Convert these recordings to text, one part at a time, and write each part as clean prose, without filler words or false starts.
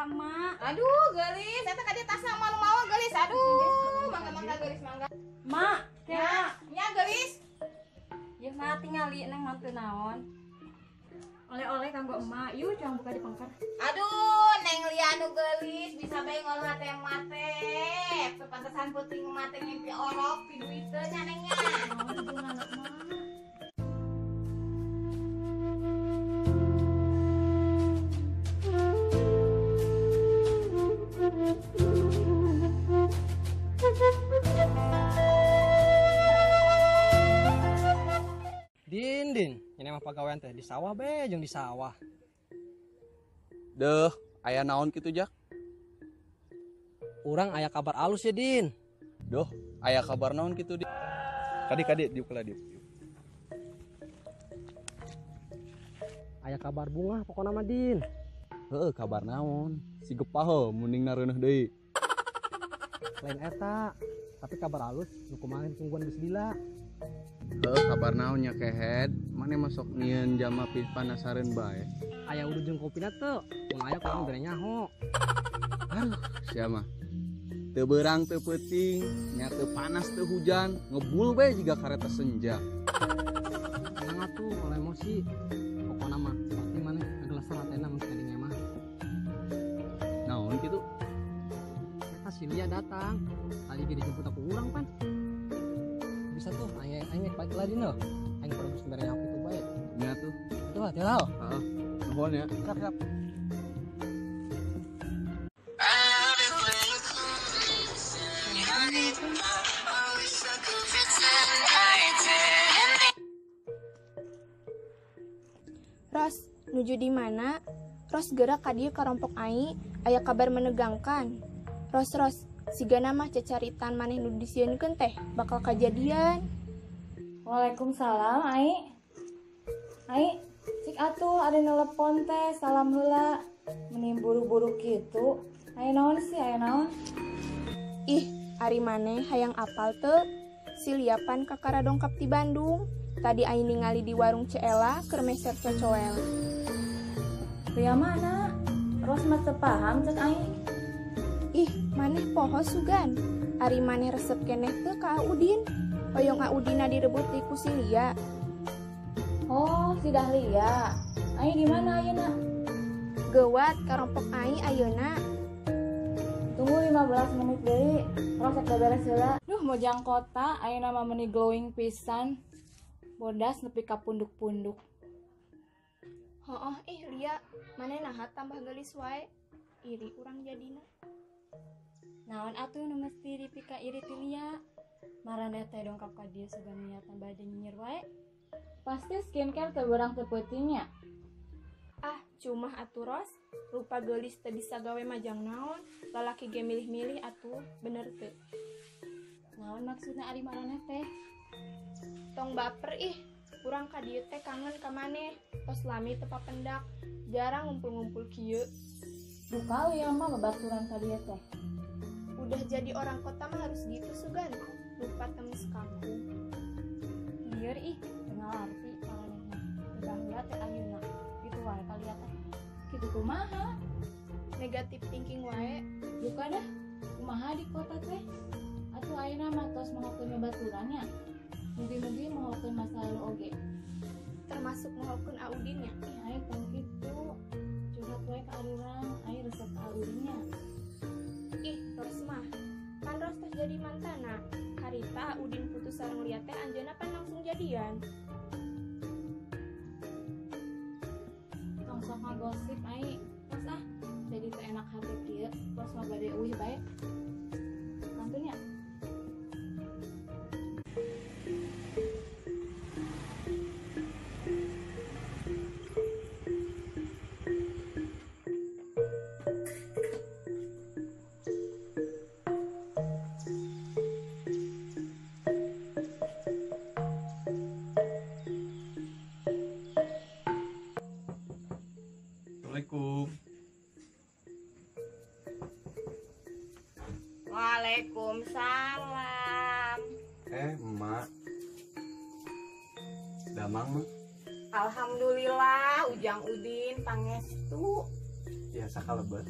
ka emak. Aduh, geulis, eta ka dieu tasna emak nu mawa geulis. Aduh, mangga-mangga geulis mangga. Mak, kela. Nya geulis. Ieu mah tingali neng manteu naon. Oleh-oleh kanggo emak, yuk jangan buka di pengker. Aduh, neng Lia nu geulis bisa bae ngolah teh mate. Pantesan peuting mate ngimpi orok pi duiteun nya neng nya. Naon hubunganna mah? Din, din, ini mah pagawean teh di sawah be, jeung di sawah. Deuh, aya naon kitu Jak? Urang aya kabar alus ya, Din. Duh, aya kabar naon kitu, Din? Kadi diuk lah diuk. Aya kabar bunga pokona mah, Din. Heuh, kabar naon? Si gepah heuh munding nareuneuh deui. Lain eta, tapi kabar alus nu kumaha tungguan geus lila. Heuh, kabar naon nya kehed? Mane masuk nyieun jama panasareun bae. Aya udah jeung kopina teu? Mun aya kurang bere nyaho. Aduh, sia mah. Teu beurang teu peuting, nya teu panas teu hujan, ngebul bae jiga kareta senja. Tenang atuh ulah emosi. Pokona mah pasti maneh ngagelasan hatena mun kadinya mah. Naon kitu? Eta si Lia datang. Tadi ge dijemput aku urang pan. Bisa tuh aing aing balik lagi noh. Aing kudu geus bere nyaho kitu bae. Nya tuh. Tuh lah, tilau. Heeh. Nuhun ya. Siap, siap. Ros, nuju di mana? Ros gerak ka dieu karompok aing, aya kabar menegangkan. Ros, Ros, sigana mah cacaritan maneh nu disieunkeun teh bakal kajadian. Waalaikumsalam, Ai. Ai, cik atuh ada nelepon teh, salam heula. Meni buru-buru kitu. Aya naon sih, aya naon? Ih, ari maneh hayang apal teu? Si Lia pan kakara dongkap ti Bandung. Tadi aing ningali di warung Cela keur meser cocoel. Lia mana? Ros mah teu paham cek aing. Ih, maneh poho sugan. Ari maneh resep keneh teu ka Udin. Hoyong Audina direbut di ku si Lia. Oh, si Dahlia. Aing di mana ayeuna? Geuwat karompok aing ayeuna. Tunggu 15 menit deui, Ros rek beres heula. Duh, mojang kota ayeuna mah meuni glowing pisan. Bodas nepi ka punduk-punduk. Hooh, ih Lia, maneh naha tambah geulis wae. Iri urang jadina. Naon atuh nu mesti dipika iri ti Lia? Maraneh teh dongkap ka dieu sugan niatan bade nyinyir wae. Pasti skincare teu beurang teu peuting nya. Ah, cuma atuh Ros, rupa geulis teu bisa gawe majang naon, lalaki ge milih-milih atuh, bener teu? Naon maksudna ari maraneh teh? Tong baper ih, urang ka dieu teh kangen ka maneh, tos lami teu papendak, jarang ngumpul-ngumpul kieu. Duka Lia mah babaturan ka dieu teh. Udah jadi orang kota mah harus gitu sugan, lupa temen sekampung. Lieur ih, teu ngalarti maraneh mah. Baheula teh ayeuna, kitu wae ka Lia teh. Kitu kumaha? Negatif thinking wae. Duka dah, kumaha di kota teh? Atuh ayeuna mah tos mohokeun babaturan nya. Mugi-mugi mohokeun masa lalu oge. Termasuk mohokeun Audin nya. Ih, aing tong kitu. Curhat wae ka urang, aing resep ka Audin nya. Ih, Ros mah. Pan Ros tos jadi mantana. Harita Udin putus sareng Lia teh anjeunna pan langsung jadian. Tong sok ngagosip aing. Ros ah, jadi teu enak hati kieu. Ros mah bade euih bae. Kantun nya. Assalamualaikum. Waalaikumsalam. Emak. Damang mah. Alhamdulillah, Ujang Udin pangestu. Biasa kalebet.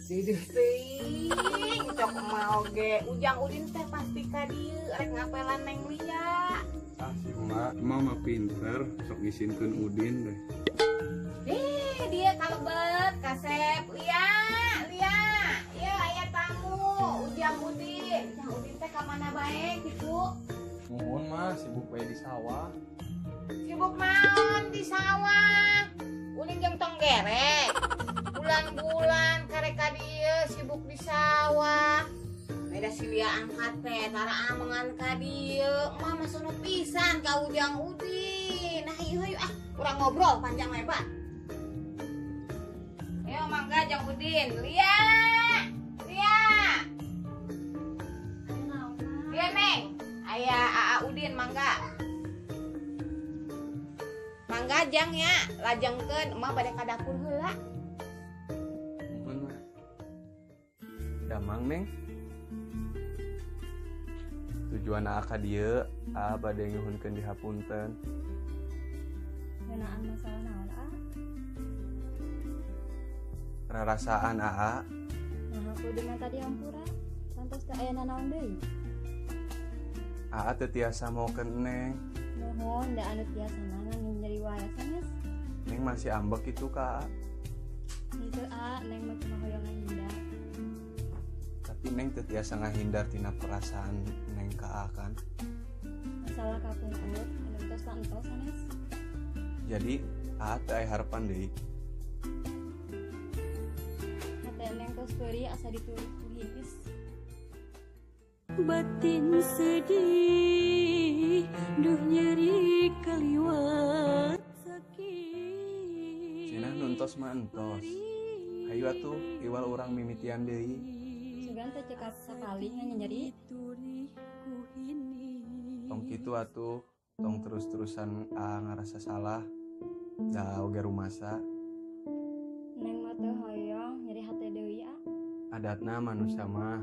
Diduh teuing cok emak oge Ujang Udin teh pasti ka dieu rek ngapelan Neng Lia. Ah si emak, emak mah pinter sok ngisinkeun Udin deh. Dia kalebet kasep Lia, Lia. Ieu aya tamu Ujang Udin. Ujang Udin teh ka mana bae kitu? Nuhun mah sibuk bae di sawah. Sibuk naon di sawah? Uling jeung tonggerek. Bulan-bulan karek ka dieu sibuk di sawah. Beda si Lia angkat teh tara amengan ka dieu. Emak mah sono pisan ka Ujang Udin. Nah hayu hayu ah, urang ngobrol panjang lebar. Ayo mangga Jang Udin. Lia. Lia. Lia Neng. Aya Aa Udin mangga. Mangga Jang ya, lajengkeun emak bade ka dapur heula. Nuhun mah. Damang Neng. Tujuan aa ka dieu, aa bade nyuhunkeun dihapunten. Ngeunaan masalah naon aa? Rarasaan aa. Nah, kudu mah tadi hampura. Pantes teh aya nanaon deui. Aa teu tiasa mokeun Neng. Nuhun, da anu tiasa mah nyeri wae sanes. Neng masih ambek kitu ka aa. Henteu aa, Neng mah cuma hoyong ngahindar. Tapi Neng teu tiasa ngahindar tina perasaan Neng ka aa kan. Masalah kapungkur anu tos entos sanes. Jadi aa teu aya harapan deui. Hate Neng tos peurih asa ditulis ku hiis. Batin sedih, duh nyeri kaliwat sakit. Cenah nuntos mah entos. Hayu atuh iwal urang mimitian deui. Sugan teh cekap sakali nyeri. Tong kitu atuh, tong terus-terusan ngarasa salah. Da oge rumasa. Neng mah teu hoyong nyeri hate deui ah. Adatna manusia mah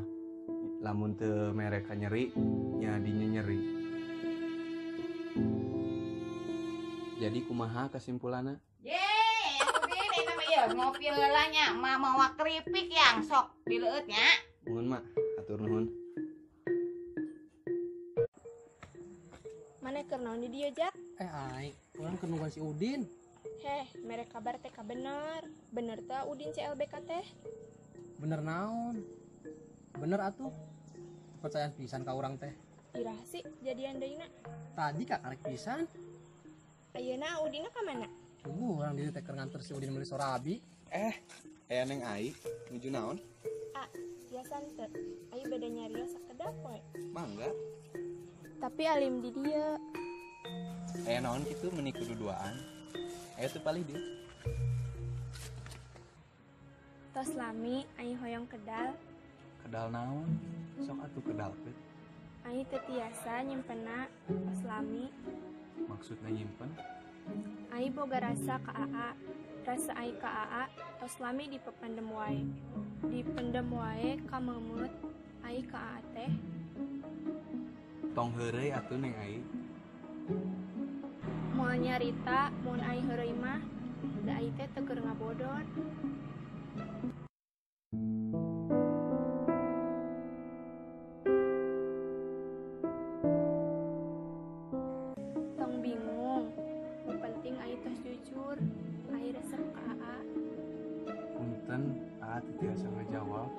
lamun teu mereka nyeri, nya dinya nyeri. Jadi kumaha kesimpulanna? Ye, Udin eta mah ieu ngopi heula nya, mah mawa keripik yang sok dileueut nya. Nuhun mak, atur nuhun. Maneh keur naon di dieu, Jak? Ai, urang keur nungguan si Udin. Heh, mere kabar teh ka bener. Bener teh Udin CLBK teh? Bener naon? Bener atuh. Kepercayaan pisan ka urang teh. Iraha sih jadian deui na. Tadi ka karek pisan. Ayeuna Udinna ka mana? Tunggu urang dieu teh keur nganter si Udin meuli sorabi. Aya Neng Ai, nuju naon? Ah, biasa teu. Ai beda nyarios sakedap we. Mangga. Tapi alim di dieu. Aya naon kitu meuni kudu duaan. Aya teu palih dieu. Tos lami ai hoyong kedal. Kedal naon? Sok atuh kedalkeun. Ai teu tiasa nyimpenna tos lami. Maksudna nyimpen? Ai boga rasa ka aa. Rasa ai ka aa tos lami dipependem wae. Dipendem wae ka meumut ai ka aa teh. Tong heureuy atuh Neng Ai. Moal nyarita mun ai heureuy mah da ai teh teu keur ngabodor. Tong bingung, nu penting ai tos jujur, ai resep ka aa. Punten, aa teu tiasa ngajawab.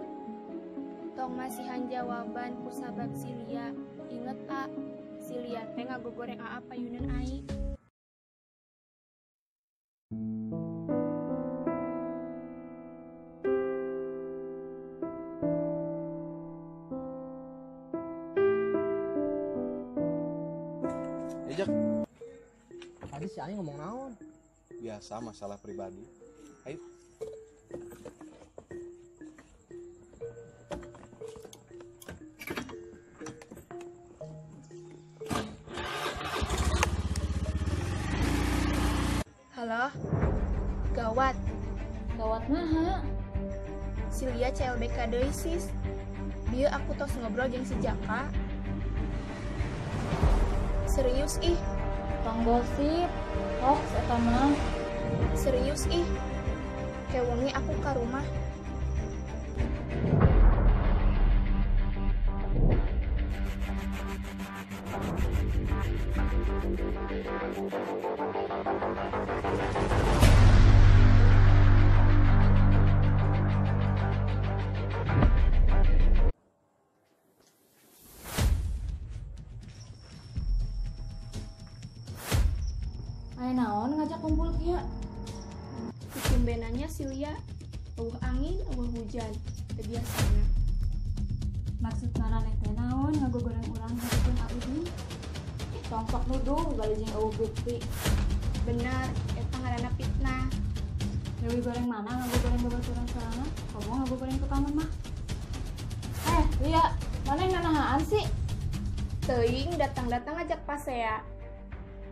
Tong masihan jawaban ku sabab si Lia. Inget a, si Lia teh ngagogoreng aa payunan ai. Ejak. Tadi si Ai ngomong naon? Biasa masalah pribadi. Ayo. Halo, gawat. Gawat naha? Si Lia CLBK deui sis. Bieu aku tos ngobrol jeung si Jaka. Serius ih. Tong gosip, hoax eta mah. Serius ih. Kewengi aku ka rumah. Aya naon ngajak kumpul kieu? Tumbenannya si Lia, eueuh angin, eueuh hujan, teu biasana. Maksud maraneh teh naon ngagogoreng urang hareupeun Audin? Tong sok nuduh bari jeung eueuh bukti. Bener, eta ngaranna fitnah. Dewi goreng mana ngagogoreng babaturan sorangan? Komo ngagogoreng tukangan mah. Lia, maneh nanahaan sih? Teuing datang-datang ngajak pasea.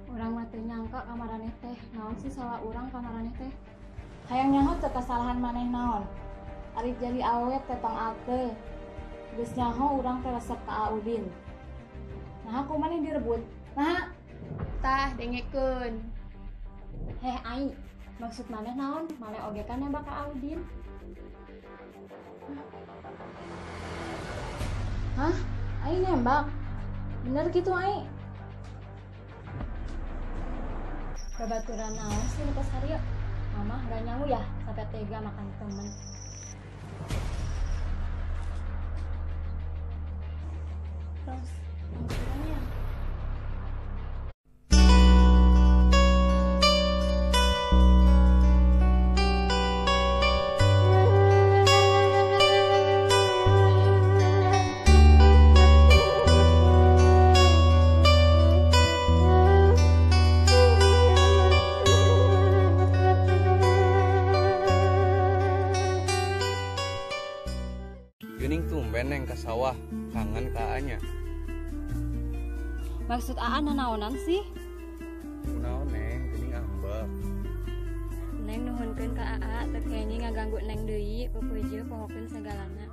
Urang mah teu nyangka ka maraneh teh. Naon sih salah urang ka maraneh teh? Hayang nyaho teu kasalahan maneh naon? Ari jadi awewe teh tong ate. Geus nyaho urang teh resep ka Audin. Naha ku maneh direbut? Naha? Tah dengekeun. Heh ai, maksud maneh naon? Maneh oge kan nembak ka Audin. Hah? Ai nembak? Bener gitu ai? Babaturan naon sih nu tos harieu? Mama nggak nyamu ya sampai tega makan temen. Ros, angsurannya. Geuning tumben neng ka sawah, kangen ka anya. Maksud Aa nanaonan sih? Kunaon neng, geuning ambek. Neng nuhunkeun ka Aa teu kenging ngaganggu neng deui, pepeujeuh pohokeun sagalana.